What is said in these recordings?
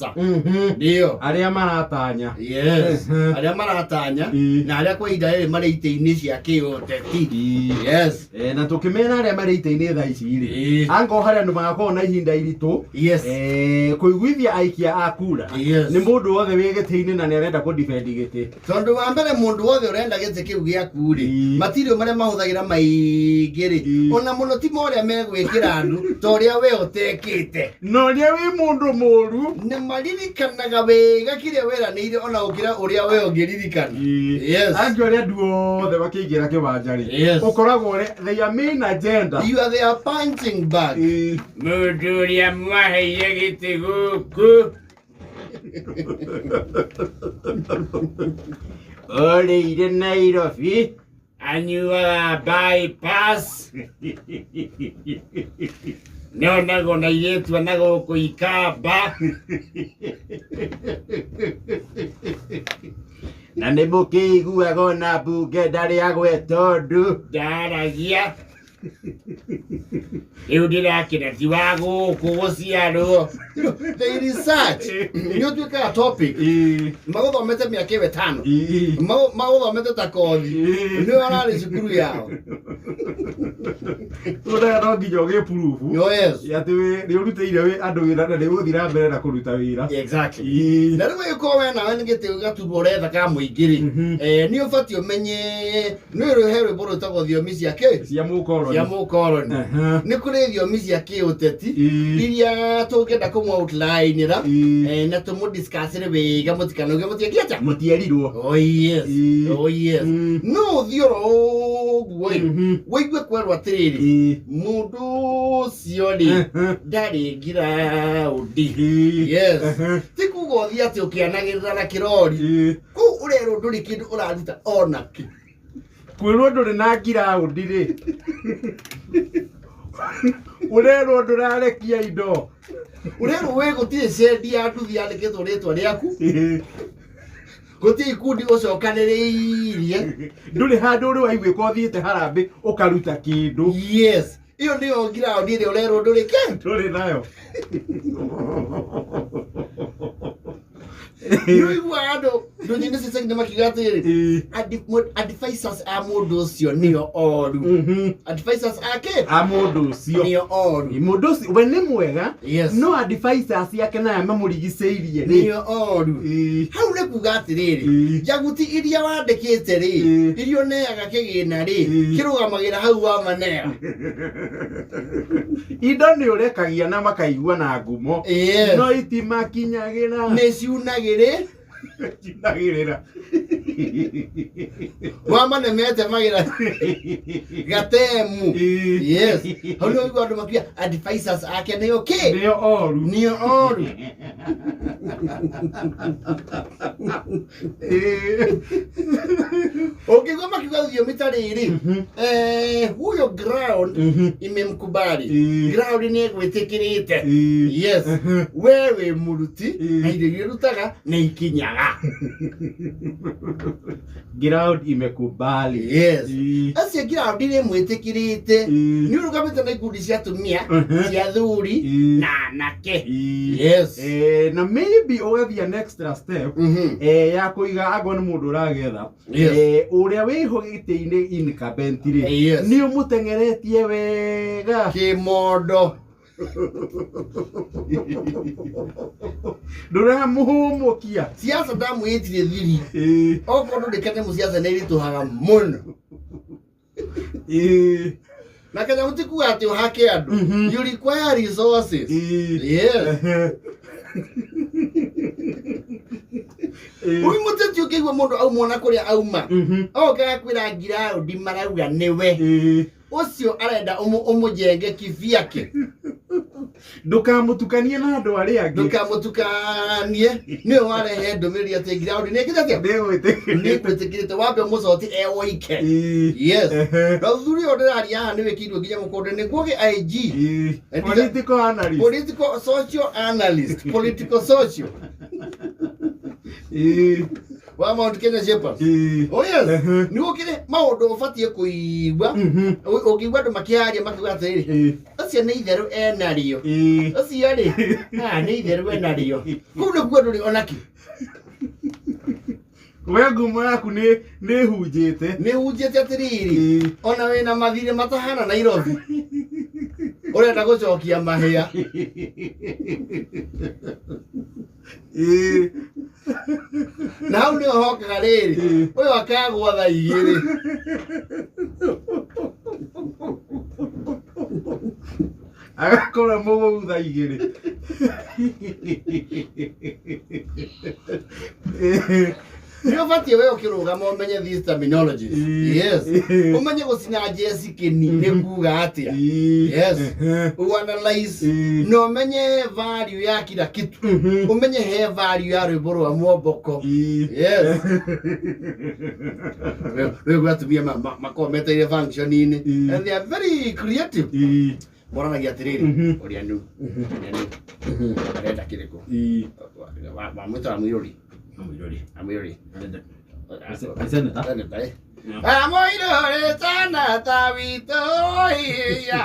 siasa. Ndio. Arĩa maratanya. Yes. Arĩa maratanya na arĩa kwa ihinda rĩrĩ marĩ itĩ-inĩ cia kĩũteti. Yes. Eh, na tũkĩmera arĩa marĩ itĩ-inĩ thaa ici rĩ, angorwo harĩ andũ magakorwo na ihinda iritũ kũiguithia aikia a kura, nĩ mũndũ wothe wĩ gĩtĩ-inĩ na nĩ arenda kũ defend gĩtĩ. Tondũ wa mbere, mũndũ wothe ũrenda gĩtĩ kĩu gĩaku rĩ, matirio marĩa mahũthagĩra maingĩ rĩ, ona mũno ti ma ũrĩa megwĩkĩra andũ ta ũrĩa we ũtekĩte. Na ũrĩa wĩ mũndũ mũru. Na maririkanaga wega kĩrĩa weranĩire ona gũkĩra ũrĩa we ũngĩririkana. Yes. Angĩ ũrĩa andũ othe makĩingĩra kĩwanja rĩ, ũkoragwo ũrĩ their main agenda. You are their punching bag. Mũndũ ũrĩa mwaheire gĩtĩ gũkũ Ũrĩire Nairobi. Anyuaga bypass, nonagwo na irĩtu na gũkũ ikamba. Na nĩ mũkĩiguaga ona mbunge ndarĩ agwe tondũ ndaragia rĩu ndĩrakĩra ti wa gũkũ gũciarwo. The research nĩ ũtuĩkaga topic. Magũthomete mĩaka ĩyo 5, magũthomete ta kothi, nĩ wararĩ cukuru yao. Ũndaga no nginya ũgĩe proof Oh, yes. atĩ nĩ ũrutĩire andũ wĩra na nĩ ũgũthiĩ na mbere na kũruta wĩra. Na rĩu ĩkorwo we nawe nĩ gĩtĩ gaturwa ũretha ka mũingĩ rĩ, nĩ ũbatiĩ ũmenye nĩ he rwĩmbo rwĩtagwo Thiomi cia kĩ? Cia mũkoroni. Cia mũkoroni. Nĩ kũrĩ thiomi cia kĩũteti iria tũngĩenda kũmũ outline-ĩra na tũmũ discuss-ĩre wega, mũtikanauge mũtiekĩte. Mũtierirwo. Oh yes. Oh yes. No ũthiĩ oro ũguo ĩ, wĩigue kwerwo atĩrĩrĩ, mũndũ ũcio rĩ, ndarĩ ngiraũndi. Yes. Ti kuga ũthiĩ atĩ ũkĩanagĩrĩra na kĩrori kũu ũrerwo ndũrĩ kĩndũ ũraruta ona kĩ. Kwĩrwo ndũrĩ na ngiraũndi rĩ, ũrerwo ndũrarekia indo. Ũrerwo wĩ gũtirĩ cendi ya nduthi yandĩkĩtwo rĩtwa rĩaku, gũtirĩ ikundi ũcokanĩrĩirie. Ndũrĩ handũ ũrĩ waiguĩka ũthiĩte harambĩ ũkaruta kĩndũ. Yes, ĩyo nĩyo ngiraũndi ĩrĩa ũrerwo ndũrĩ kĩ? Ndũrĩ nayo. Nĩ ũiguaga andũ ndũnyinĩ cicainĩ makiuga atĩrĩrĩ, advisors a mũndũ ũcio nĩo oru. Advisors ake A mũndũ ũcio nĩo oru. Mũndũ ũcio we nĩ mwega, no advisors ake naya mamũrigicĩirie rĩ, nĩo oru. Hau nĩ kuga atĩrĩrĩ, njaguti iria wandĩkĩte rĩ, iria ũneaga kĩgĩna rĩ, kĩrũgamagĩra hau wamanea. Indo nĩ ũrekagia na makaigua na ngumo, no itimakinyagĩra. Nĩ ciunagĩrĩ. Ciunagĩrĩra. Wamanemete magĩra gatemu. Yes, hau nĩ ũigua andũ makiuga advisors ake nĩo kĩ? Nĩo oru. Nĩo oru. Ũngĩigua makiuga thiomi ta rĩrĩ, huyo ground imemkubali. Ground nĩ ĩgwĩtĩkĩrĩte. Yes. We wĩ mũruti na irio iria ũrutaga nĩ ikinyaga. Ground imekubali. Yes. Acio ground nĩ ĩmwĩtĩkĩrĩte, nĩ ũrũgamĩte na ikundi cia atumia, cia athuri na anake. Yes. Eh, na maybe ũgathiĩ an extra step ya kũiga angorwo nĩ mũndũ ũragetha, ũrĩa wĩho gĩtĩ-inĩ, incumbent rĩ, nĩ ũmũteng'eretie wega. Kĩmondo. Ndũramũhũmũkia. Siasa ndamwĩtire thiri. Okorwo ndũrĩkane mũciaca nĩ ĩritũhaga mũno. Na kenya mũtikuga atĩ ũhake andũ. You require resources. Yes. Ũyũ mũteti ũkĩigua mũndũ auma ona kũrĩa auma, okaga kwĩra ngiraũndi marauga nĩwe ũcio arenda ũmũjenge kivyake. Ndũkamũtukanie na andũ arĩa angĩ. Ndũkamũtukanie, nĩwe warehe ndũmĩrĩri atĩ ngiraũndi nĩ ĩkĩte atĩa? Nĩgwĩtĩkĩrĩte. Nĩgwĩtĩkĩrĩte, wambe ũmũcoti e woike. Yes. Na ũthuthuria ũyũ ndĩraria haha nĩ wĩkĩirwo nginya mũkũndĩ nĩguo gĩ IG. Political analyst. Political social analyst, political social wa Mount Kenya Shepherds. Oh yes. Nĩ gũkĩrĩ maũndũ ũbatiĩ kũigua. Ũngĩigua andũ makĩaria makiuga atĩrĩrĩ, acio Ũcio nĩ itherũ enarĩo. Ũcio rĩ, nĩ itherũ enarĩo. Kũu nĩkuo ndũrĩ onakĩ. We ngumo yaku nĩ hunjĩte. Nĩ hunjĩte atĩrĩrĩ, ona wĩna mathirĩ matahana Nairobi. Ũrenda gũcokia mahĩa. Na hau nĩho hokaga rĩrĩ, ũyũ akagwa thaa 2. Agakorwo mũgũu thaa 2. Nĩ ũbatiĩ we ũkĩrũgama ũmenye these terminologies. Yes. Ũmenye gũcina jeci kĩni nĩ kuga atĩa. Yes. Ũanalyze na ũmenye value ya kila kitu. Ũmenye he value ya rwĩmbo rwa mwomboko. Yes. Rĩu atumia makoragwo metereire function-inĩ. And they are very creative. Moranagia atĩrĩrĩ, ũrĩa nũ, ũrĩa nũ, arenda kĩrĩkũ? Wamwĩta Amwĩrori. Amwĩrori. Senator. Senator, eh. Amwĩrori senator witũ iya.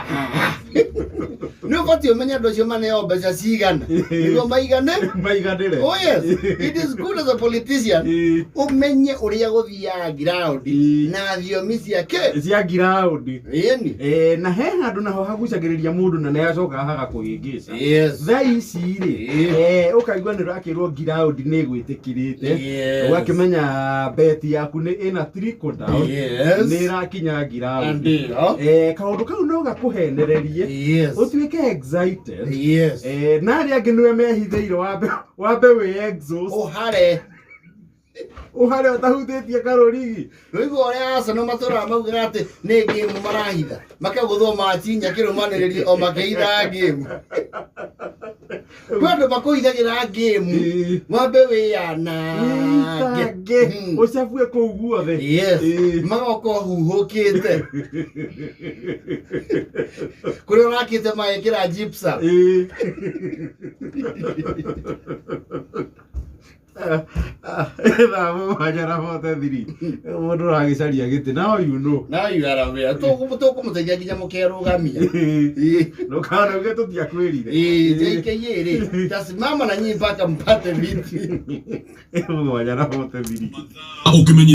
Nĩ ũbatiĩ ũmenye andũ acio maneo mbeca cigana nĩguo maigane. Maiganĩre. Oh yes, it is good as a politician ũmenye ũrĩa gũthiaga ground na thiomi ciake cia ground. Ĩni. Na he handũ naho hagucagĩrĩria mũndũ na nĩ acokaga hagakũhĩngĩca. Yes. Thaa ici rĩ, ũkaigua nĩ ũrakĩrwo ground nĩ ĩgwĩtĩkĩrĩte. Yes. Ũgakĩmenya bet yaku nĩ ĩna trickle down. Yes. Nĩ ĩrakinya ground. Ndio. Kaũndũ kau no gakũhenererie. Yes. Ũtuĩke excited. Yes. Na arĩa angĩ nĩwe mehithĩire wambe wĩ exhaust. Ũhare. Ũhare ũtahutĩtie karũrigi. Rĩu ũrĩa Arsenal matũraga maugaga atĩ nĩ game marahitha. Makagũthwo machinya kĩrũmanĩrĩrio o makĩhithaga game. Kwĩ andũ makũhithagĩra game. Wambe wĩyanange. Wĩitange. Ũcabue kũu guothe. Yes. Magoka ũhuhũkĩte. Kũrĩa ũrakĩte magekĩra gypsum. Thaa 7:43. Mũndũ ũragĩcaria gĩtĩ. Now you know. Now you are aware. Tũkũmũteithia nginya mũkerũgamia. Ndũkanauge tũtiakwĩrire. JKA rĩ, tasimama na nyinyi mpaka mpate viti. 7:43. Ũkĩmenya